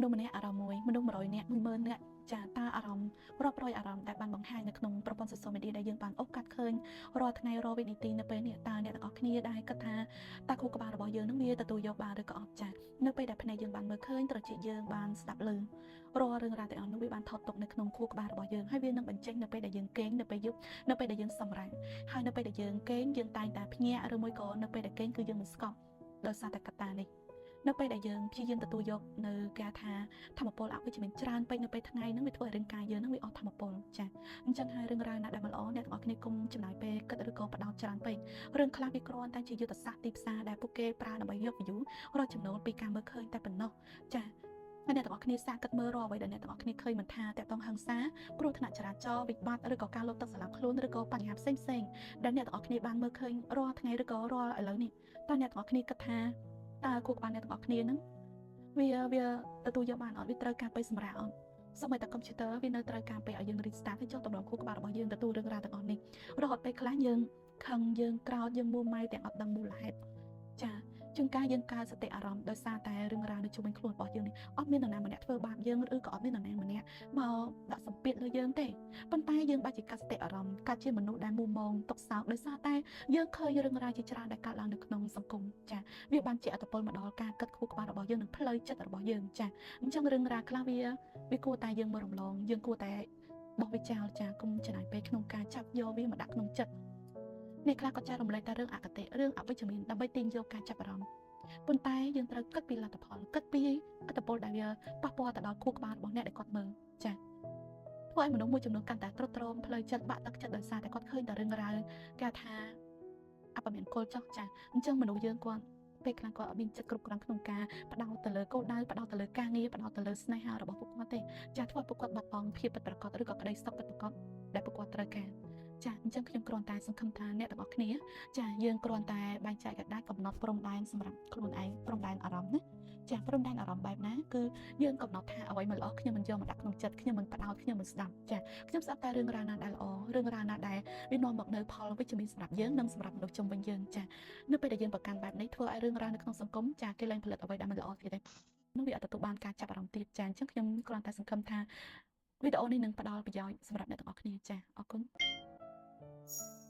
មនុស្សម្នាក់អារម្មណ៍មួយមនុស្ស100នាក់10000នាក់ចាតើអារម្មណ៍រាប់រយអារម្មណ៍ដែលបានបង្ហាញនៅក្នុងប្រព័ន្ធ social media ដែលយើងបានអូសកាត់ឃើញរាល់ថ្ងៃរាល់វិនាទីនៅពេលនេះតើអ្នកទាំងអស់គ្នាដែលគិតថាតើខួរក្បាលរបស់យើងនឹងវាទទួលយកបានឬក៏អត់ចានៅពេលដែលភ្នែកយើងបានមើលឃើញត្រចៀកយើងបានស្ដាប់ឮរាល់រឿងរ៉ាវទាំងអស់នោះវាបានថតទុកនៅក្នុងខួរក្បាលរបស់យើងហើយវានឹងបញ្ចេញនៅពេលដែលយើងគេងនៅពេលយប់នៅពេលដែលយើងសម្រាកហើយនៅពេលដែលយើងគេងយើងតែងតែភ្ញាក់ឬមួយក៏នៅពេលដែលគេងគឺយើងមិនស្កប់ដោយសារតែកត្តានេះនៅពេលដែលយើងព្យាយាមទទួលយកនៅគេថាថាមពលអវិជ្ជមានច្រើនពេកនៅពេលថ្ងៃហ្នឹងវាធ្វើឲ្យរាងកាយយើងហ្នឹងវាអស់ថាមពលចាអញ្ចឹងហើយរឿងរ៉ាវណាដែលមិនល្អអ្នកទាំងអស់គ្នាកុំចំណាយពេលគិតឬក៏បដោតច្រើនពេករឿងខ្លះវាគ្រាន់តែជាយុទ្ធសាស្ត្រទីផ្សារដែលពួកគេប្រើដើម្បីយក view រកចំណូលពីការមើលឃើញតែប៉ុណ្ណោះចាហើយអ្នកទាំងអស់គ្នាសាកគិតមើលរាល់អ្វីដែលអ្នកទាំងអស់គ្នាឃើញមិនថាទាក់ទងហិង្សាគ្រោះថ្នាក់ចរាចរណ៍វិបត្តិឬក៏ការលុបទឹកសម្លាប់ខ្លួនឬក៏បញ្ហាផ្សេងផ្សេងដែលអ្នកទាំងអស់គ្នាបានមើលឃើញរាល់ថ្ងៃឬក៏រាល់ឥឡូវនេះតើអ្នកទាំងអស់គ្នាគិតថាតើខួរក្បាលអ្នកទាំងអស់គ្នានឹងវាទទួលយកបានអត់វាត្រូវការពេលសម្រាកអត់សូម្បីតែកុំព្យូទ័រវានៅត្រូវការពេលឲ្យយើង restart ទៅចុះតម្រងខួរក្បាលរបស់យើងទទួលរឿងរ៉ាវទាំងអស់នេះរហូតពេលខ្លះយើងខឹងយើងក្រោធយើងមួម៉ៅទាំងអត់ដឹងមូលហេតុចាជួនកាលយើងកើតសតិអារម្មណ៍ដោយសារតែរឿងរ៉ាវនៅជុំវិញខ្លួនរបស់យើងនេះអត់មាននរណាម្នាក់ធ្វើបាបយើងឬក៏អត់មាននរណាម្នាក់មកដាក់សម្ពាធលើយើងទេប៉ុន្តែយើងបែរជាកើតសតិអារម្មណ៍កើតជាមនុស្សដែលមួម៉ងទុកសោកដោយសារតែយើងឃើញរឿងរ៉ាវជាច្រើនដែលកើតឡើងនៅក្នុងសង្គមចាវាបានជាឥទ្ធិពលមកដល់ការគិតខួរក្បាលរបស់យើងនិងផ្លូវចិត្តរបស់យើងចាអញ្ចឹងរឿងរ៉ាវខ្លះវាគួរតែយើងមើលរំលងយើងគួរតែបោះវាចោលចាកុំចំណាយពេលក្នុងការចាប់យកវាមកដាក់ក្នុងចិត្តអ្នកខ្លះក៏ចែករំលែកតែរឿងអគតិរឿងអវិជ្ជមានដើម្បីទាញយកការចាប់អារម្មណ៍ប៉ុន្តែយើងត្រូវគិតពីលទ្ធផលគិតពីឥទ្ធិពលដែលវាប៉ះពាល់ទៅដល់ខួរក្បាលរបស់អ្នកដែលគាត់មើលចាធ្វើឲ្យមនុស្សមួយចំនួនកាន់តែទ្រុឌទ្រោមផ្លូវចិត្តបាក់ទឹកចិត្តដោយសារតែគាត់ឃើញតែរឿងរ៉ាវគេថាអពមង្គលចុះចាអញ្ចឹងមនុស្សយើងគាត់ពេលខ្លះគាត់អត់មានចិត្តគ្រប់គ្រាន់ក្នុងការផ្ដោតទៅលើគោលដៅផ្ដោតទៅលើការងារផ្ដោតទៅលើស្នេហារបស់ពួកគាត់ទេចាធ្វើឲ្យពួកគាត់បាត់បង់ភាពពិតប្រាកដឬក៏ក្តីសុខពិតប្រាកដដែលពួកគាត់ត្រូវការចាអញ្ចឹងខ្ញុំគ្រាន់តែសង្ឃឹមថាអ្នកទាំងអស់គ្នាចាយើងគ្រាន់តែបែងចែកកដាកំណត់ព្រំដែនសម្រាប់ខ្លួនឯងព្រំដែនអារម្មណ៍ណាចាព្រំដែនអារម្មណ៍បែបណាគឺយើងកំណត់ថាអ្វីមិនល្អខ្ញុំមិនយកមកដាក់ក្នុងចិត្តខ្ញុំមិនផ្ដោតខ្ញុំមិនស្ដាប់ចាខ្ញុំស្ដាប់តែរឿងរ៉ាវណាដែលល្អរឿងរ៉ាវណាដែលវានាំមកនៅផលវិជ្ជមានសម្រាប់យើងនិងសម្រាប់មនុស្សជុំវិញយើងចានៅពេលដែលយើងប្រកាន់បែបនេះធ្វើឲ្យរឿងរ៉ាវនៅក្នុងសង្គមចាគេលែងផលិតអ្វីដែលមិនល្អទៀតទេនោះវាអត់ទទួលបានការចាប់អារម្មណ៍ទៀតចាអញ្ចឹងខ្ញុំគ្រាន់តែសង្ឃឹមថាវីដេអូនេះនឹងផ្ដល់ប្រយោជន៍សម្រាប់អ្នកទាំងអស់គ្នាចាអរគុណ។